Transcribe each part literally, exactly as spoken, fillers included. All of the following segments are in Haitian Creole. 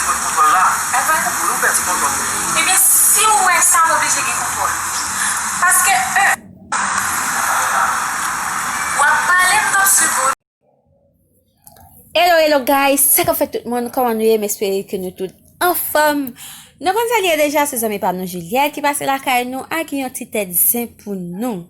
Pran kontwòl la. Ebyen, si w wè sa, m oblije gen kontwòl. Paske, un, w ap pale, m t ap swiv ou. Hello, hello guys, sa k ap fèt tout moun, kòman nou ye? M espere ke nou tout anfòm. Nou konn sa l ye deja, se zanmi pa nou Juliette ki pase lakay nou ak yon ti tèt zen pou nou.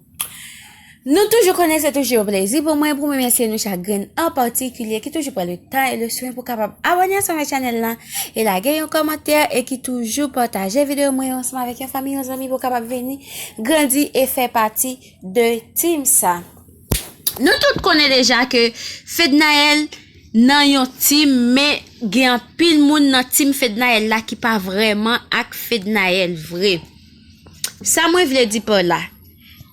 Nou toujou konnen se toujou yon plezi pou mwen pou m remèsye nou chak grenn an patikilye ki toujou pran le tan e le swen pou kapab abòne ansanm avèk chanèl lan e lage yon kòmantè e ki toujou pataje videyo mwen yo ansanm avèk yon fanmi, yon zanmi pou kapab vini grandi e fè pati de team sa. Nou tout konnen deja ke Fednaelle nan yon team, men gen anpil moun nan team Fednaelle la ki pa vrèman ak Fednaelle vre. Sa mwen vle di pa la,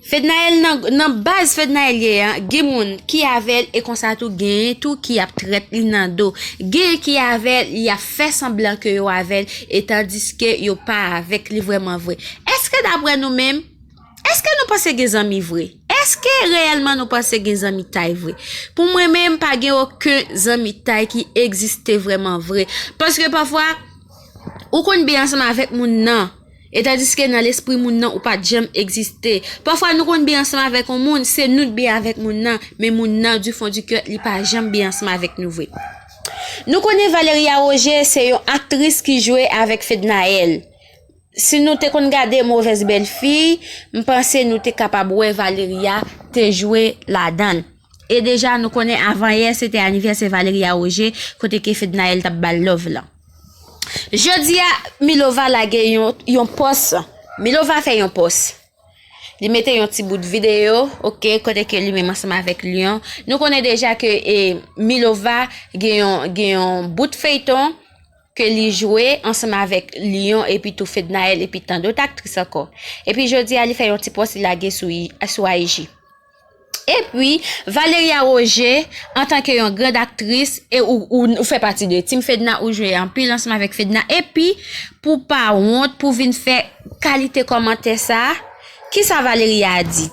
Fednaelle nan, nan baz Fednaelle ye an, gen moun ki avè l e konsa tou genyen tou ki ap trèt li nan do. Genyen ki avè l, y ap fè sanblan ke yo avè l, e tandiske yo pa avèk li vrèman vre. Èske daprè nou menm, èske nou panse gen zanmi vre? Èske reyèlman nou panse gen zanmi tay vre? Pou mwen menm, pa gen okenn zanmi tay ki egziste vrèman vre. Paske pafwa, ou konn byen ansanm avèk moun nan, e tandiske nan lespri moun nan, ou pa t janm egziste. Pafwa, nou konn byen ansanm avèk yon moun, se nou t byen avèk moun nan, men moun nan, du fond du cœur, li pa janm byen ansanm avèk nou vre. Nou konnen Valeria Roger se yon aktris ki jwe avèk Fednaelle. Si nou te konn gade Mauvaise Belle-Fille, m panse nou te kapab wè Valeria te jwe ladan l. E deja, nou konnen avanyè, se te anivèsè Valeria Roger, kote ke Fednaelle t ap ba l love lan. Jodi a, Milova lage yon, yon pòs. Milova fè yon pòs. Li mete yon ti bout videyo, oke, kote ke li menm ansanm avèk Lion. Nou konnen deja ke, e, Milova gen yon, gen yon bout feyton ke li jwe ansanm avèk Lion epi tou Fednaelle epi tan dòt aktris ankò. Epi jodi a, li fè yon ti pòs li lage sou, sou I G. Epi, Valeria Roger, antanke yon grand aktris, e ou, ou, ou fè pati de Team Fedna, ou jwe anpil ansanm avèk Fedna. Epi, pou pa wont, pou vin fè kalite kòmantè sa, kisa Valeria di?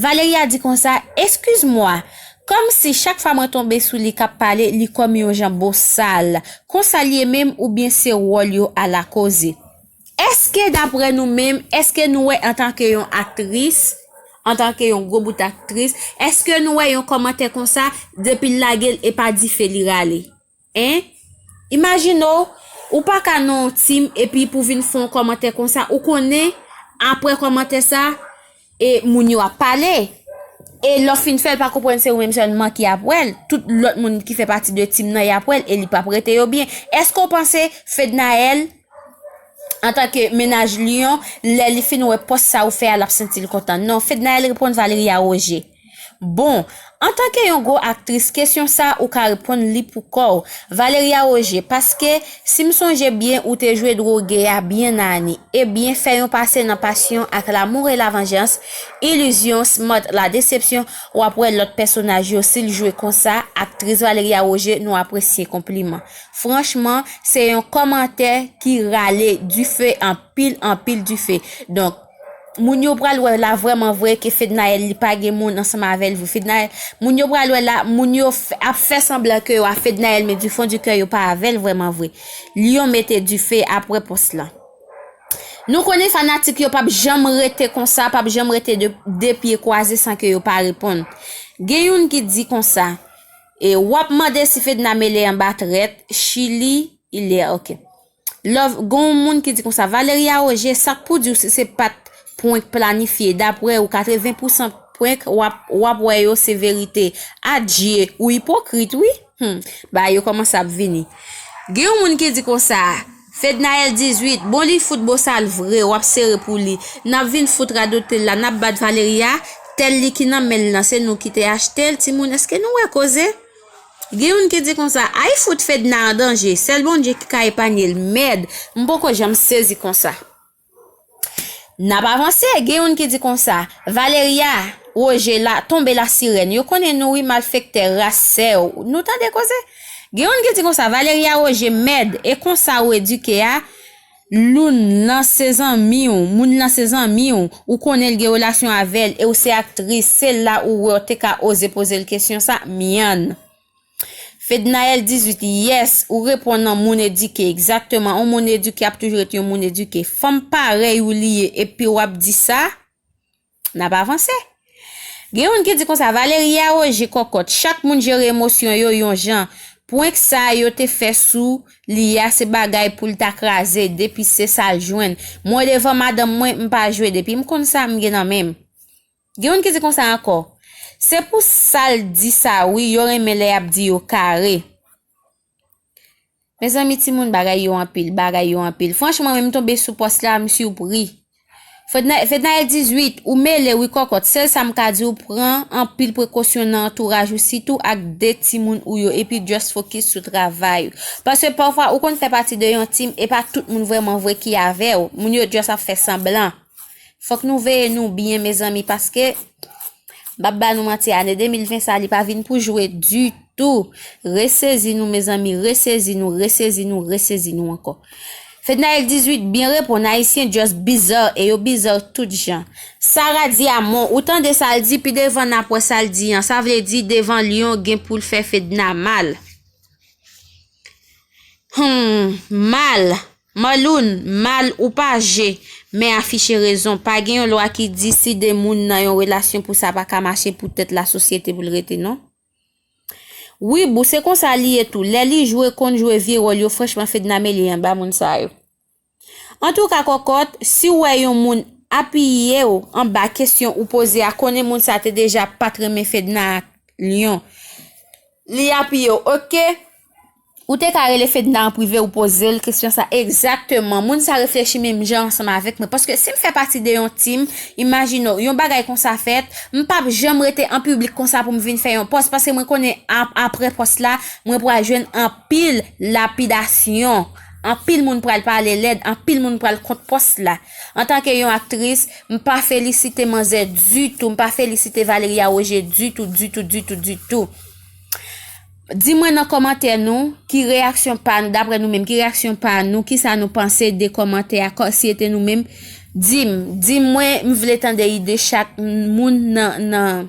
Valeria di konsa, excuse-moi, kòmsi chak fwa mwen tonbe sou li k ap pale, li kòm yon jan bosal. Konsa l ye menm oubyen se wòl yo ala koze? Èske daprè nou menm, èske nou wè antanke yon aktris, antanke yon gwo bout aktris, èske nou wè yon kòmantè konsa, depi l lage l e pa dife li rale? Hein? Imajine w, ou pa ka nan yon team epi pou vin fè yon kòmantè konsa, ou konnen aprè kòmantè sa, e moun yo ap pale. E lè w fin fè l, pa konprann se ou menm sèlman ki ap wè l. Tout lòt moun ki fè pati de team nan, y ap wè l e li p ap rete yo byen. Èske w panse Fednaelle, antanke mennaj Lion, lè li fin wè pòs sa ou fè a, l ap santi l kontan? Non, Fednaelle reponn Valeria Roger. Bon, antanke yon gwo aktris, kesyon sa ou ka reponn li pou kò w, Valeria Roger, paske si m sonje byen ou te jwe dwoge a byen ane, ebyen fè yon pase nan pasyon ak L'amour et la vengeance, Illusion, Smart, La Déception, w ap wè lòt pèsonaj yo si l jwe konsa, aktris Valeria Roger, nou apresye konpliman. Franchman, se yon kòmantè ki rale dife, anpil, anpil dife. Donk, moun yo pral wè la vrèman vre ke Fednaelle li pa gen moun ansanm avè l vre. Fednaelle, moun yo pral wè la, moun yo f- ap fè sanblan ke yo a Fednaelle, men du fond du cœur yo pa avè l vrèman vre. Lion mete dife aprè pòs lan. Nou konnen fanatik yo p ap janm rete konsa, p ap janm rete de, de pye kwaze san ke yo pa reponn. Gen youn ki di konsa, e w ap mande si Fedna mele anba trèt, Chili, il est, ok. Love, gon moun ki di konsa, Valeria Roger, sa k pou di w si se pa t prank planifye, daprè ou, katreven pousan prank, w ap, w ap wè yo se verite. Adye, ou ipokrit, wi. Hmm, bagay yo kòmanse ap vini. Gen yon moun ki di konsa, Fednaelle dizuit, bon li fout bosal vre, w ap sere pou li. N ap vin fout radote l la, n ap bat Valeria, tèl li ki nan men l lan, se nou ki te achte l, timoun, èske nou wè koze? Gen youn ki di konsa, ay fout Fedna an danje, sèl Bondye ki ka epanye l, mèd, m poko janm sezi konsa. N ap avanse, gen youn ki di konsa, Valeria Roger la, tonbe la sirèn. Yo konnen nou wi, malfektè ras sè w. Nou tande koze? Gen youn ki di konsa, Valeria Roger mèd, e konsa ou edike a, loun lan se zanmi w, moun lan se zanmi w, ou konnen l gen relasyon avè l, e w se aktris, se la ou wè w te ka oze poze l kesyon sa, myann. Fednaelle dizwit, yes, ou reponn an moun edike, egzakteman, yon moun edike ap toujou rete yon moun edike. Fanm parèy ou li ye, epi w ap di sa, n ap avanse. Gen youn ki di konsa, Valeria Roger kòkòt, chak moun jere emosyon yo yon jan. Prank sa yo te fè sou li a, se bagay pou l ta kraze, depi se sa l jwenn. Mwen devan madanm mwen, m pa jwe, depi m konn sa m gen nan men m. Gen youn ki di konsa ankò, se pou sa l di sa wi, yo renmen lè y ap di yo kare. Mezanmi, timoun, bagay yo anpil, bagay yo anpil. Franchman, menm tonbe sou pòs la, m sipri. Fedna, Fednaelle dizwit, ou mele wi kòkòt. Sèl sa m ka di w, pran anpil prekosyon nan antouraj ou, sitou ak de timoun ou yo, epi just focus sou travay ou. Paske pafwa, ou konn fè pati de yon team, e pa tout moun vrèman vre ki avè w. Moun yo just ap fè sanblan. Fòk nou veye nou byen, mezanmi, paske m p ap ba nou manti, ane de mil ven sa, li pa vin pou jwe ditou. Resezi nou, mezanmi, resezi nou, resezi nou, resezi nou ankò. Fednaelle dizwit byen reponn, Ayisyen just bizarre, e yo bizarre tout jan. Sarah Diamond, ou tande sa l di, pi devan n ap wè sa l di an. Sa vle di, devan Lyon gen pou l fè Fedna mal. Hmm, mal. Marloun, mal ou pa je, men afiche rezon. Pa gen yon lwa ki di si de moun nan yon relasyon pou sa pa ka mache poutèt lasosyete pou l rete, non. Wi, boo, se konsa li ye tou. Lè li jwe, konn jwe vye wòl yo, franchman, Fedna mele anba moun sa yo. Antouka, kòkòt, si w wè yon moun apiye w anba kesyon ou poze a, konnen moun sa te deja pa t renmen Fedna ak Lyon. Li apiye w, oke? Ou te ka rele Fedna an prive, ou poze l kesyon sa egzakteman. Moun sa reflechi menm jan ansanm avèk mwen. Paske si m fè pati de yon team, imajine w, yon bagay konsa fèt, m p ap janm rete an piblik konsa pou m vin fè yon pòs. Paske mwen konnen ap-, apre pòs la, mwen pral jwenn anpil lapidasyon. Anpil moun pral pale lèd, anpil moun pral kont pòs la. Antanke yon aktris, m pa felisite manzè ditou, m pa felisite Valeria Roger ditou, ditou, ditou, ditou. Di mwen nan kòmantè nou, ki reyaksyon pa nou, daprè nou menm, ki reyaksyon pa nou, kisa nou panse de kòmantè a, kò-, si ete nou menm, di m, di mwen, m vle tande ide chak moun nan, nan,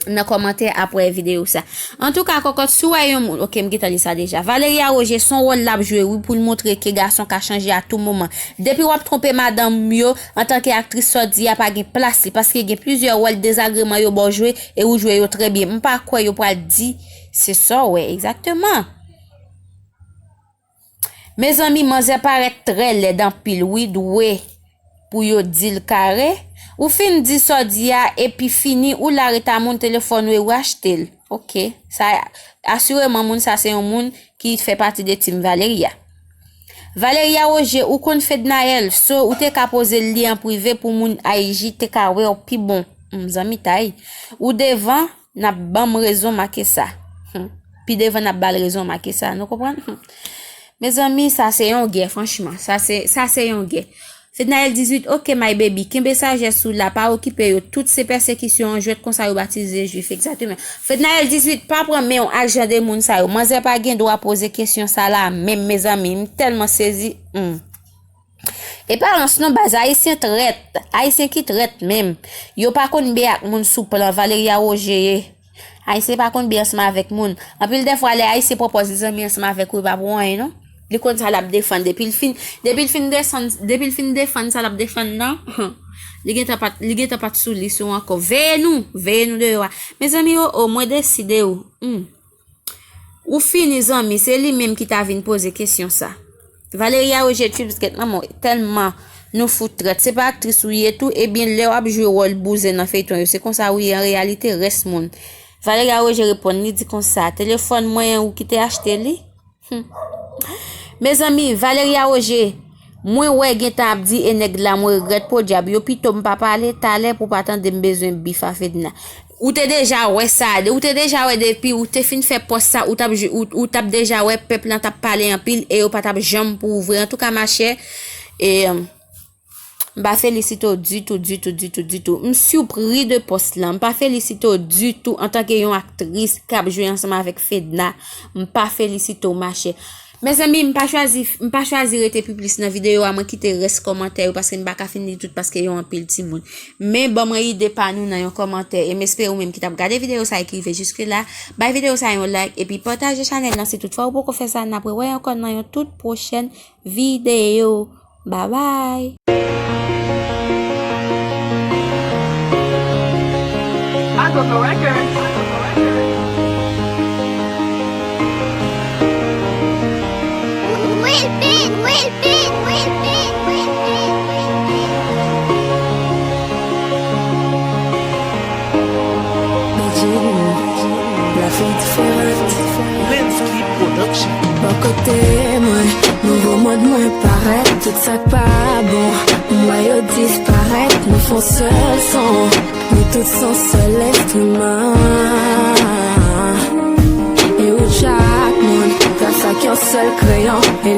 nan kòmantè apre videyo sa. Antouka, kòkòt, si w wè yon moun, oke, m gentan li sa deja. Valeria Roger, se yon wòl l ap jwe, wi, pou l montre ke gason ka chanje a tou moman. Depi w ap twonpe madanm yo, antanke aktris, sa w di a pa gen plas li, paske gen plizyè wòl dezagreman yo ba w jwe, e ou jwe yo trè byen. M pa kwè yo pral di se sa w wè egzakteman. Mezanmi, manzè parèt trè lèd anpil, wi, dwe pou yo di l kare. Ou fin di sa w di a, epi fini, ou la ret a moun telefòn ou e ou achte l. Oke, sa, asireman, moun sa se yon moun ki fè pati de team Valeria. Valeria Roger, ou konn Fednaelle, so ou te ka poze l li an prive pou moun I G te ka wè w pi bon. Hmm, zanmitay. Ou devan, n ap ban m rezon make sa. Hmm. Pi devan, n ap ba l rezon make sa. Nou konprann? Hmm. Mezanmi, sa se yon gè, franchman. Sa se, sa se yon gè. Fednaelle dizwit, oke, my baby, kenbe sajès ou la, pa okipe yo. Tout se pèsekisyon, jwèt konsa yo batize jwif, egzakteman. Fednaelle dizwit, pa pran men w ak jan de moun sa yo. Manzè pa gen dwa poze kesyon sa la menm, mezanmi. M tèlman sezi. Hmm. E pa rans non, baz, ayisyen trèt. Ayisyen ki trèt menm. Yo pa konn byen ak moun sou plan Valeria Roger ye. Ayisyen pa konn byen ansanm avèk moun. Anpil dèfwa, lè Ayisyen pran pòz li zanmi ansanm avèk ou, li pa pou anyen non. Li konn sa l ap defann. Depi l fin, depi l fin desann, depi l fin defann sa l ap defann nan, li gentan pa t, li gentan pa t sou lis ou ankò. Veye nou, veye nou deyò a. Mezanmi, o, o, mwen deside, o. Hmm. Ou fini, zanmi, se li menm ki ta vin poze kesyon sa. Valeria Roger tchwipskèt nan mwen, tèlman nou fout trèt. Se pa aktris ou ye tou, ebyen lè w ap jwe wòl bouzen nan feyton yo, se konsa ou ye an reyalite, rès moun. Valeria Roger reponn, li di konsa, telefòn mwen, ou ki te achte li? Hmm. Mezanmi, Valeria Roger, mwen wè gentan ap di e nèg la, mwen regrèt podyab, yo pito m pa pale, talè pou pa tande m bezwen bif a Fedna. Ou te deja wè sa, de-, ou te deja wè depi ou te fin fè pòs sa, ou t ap, ou, ou t ap deja wè pèp lan t ap pale anpil e yo pa t ap janm pou ou vre. Antouka, machè, e, m pa felisite w ditou, ditou, ditou, ditou. M sipri de pòs lan. M pa felisite w ditou antanke yon aktris k ap jwe ansanm avèk Fedna. M pa felisite w, machè. Mezanmi, m pa chwazi, m pa chwazi rete pi plis nan videyo a, mwen kite rès kòmantè yo paske m pa ka fin li tout paske yo anpil timoun. Men ban mwen ide pa nou nan yon kòmantè e m espere ou menm ki t ap gade videyo sa e ki rive jiske la, bay videyo sa yon like epi pataje chanèl lan si toutfwa ou poko fè sa, n ap rewè ankò nan yon tout pwochèn videyo. Bye bye! Bò kote mwen, nouvo mond mwen parèt, tout sa k pa bon, m wè yo disparèt, nou fè yon sèl son, nou tout se yon sèl enstriman. E ou chak moun, gras ak yon sèl kreyon, e